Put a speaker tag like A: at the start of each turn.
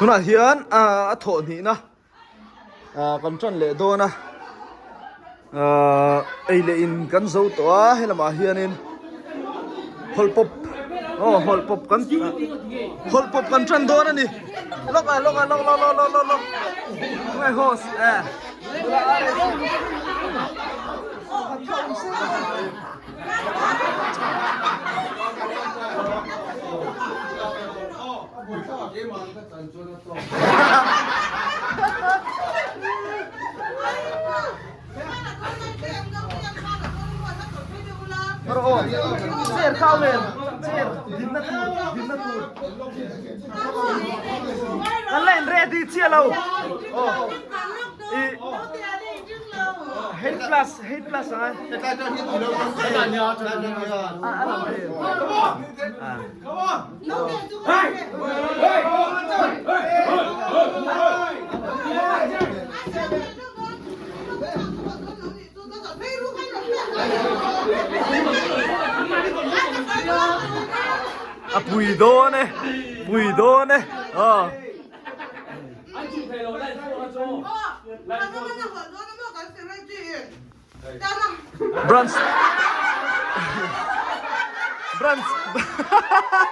A: Tunah hian a thawh hnihna kan tan leh dawn a ei leh in kan zo tawh a helamah hianin hawlh pawp aw hawlh pawp kan hawlh pawp kan tan dawn a ni lawk ah lawk ah lawk lawk lawk lawk lawk nge host eh. Chair kau nen chair dinna tur dinna tur kan la in ready chiah lo aw i Height plus height plus angai a lam thei A pui dawn e, pui dawn e. Aw. Branch. Branch.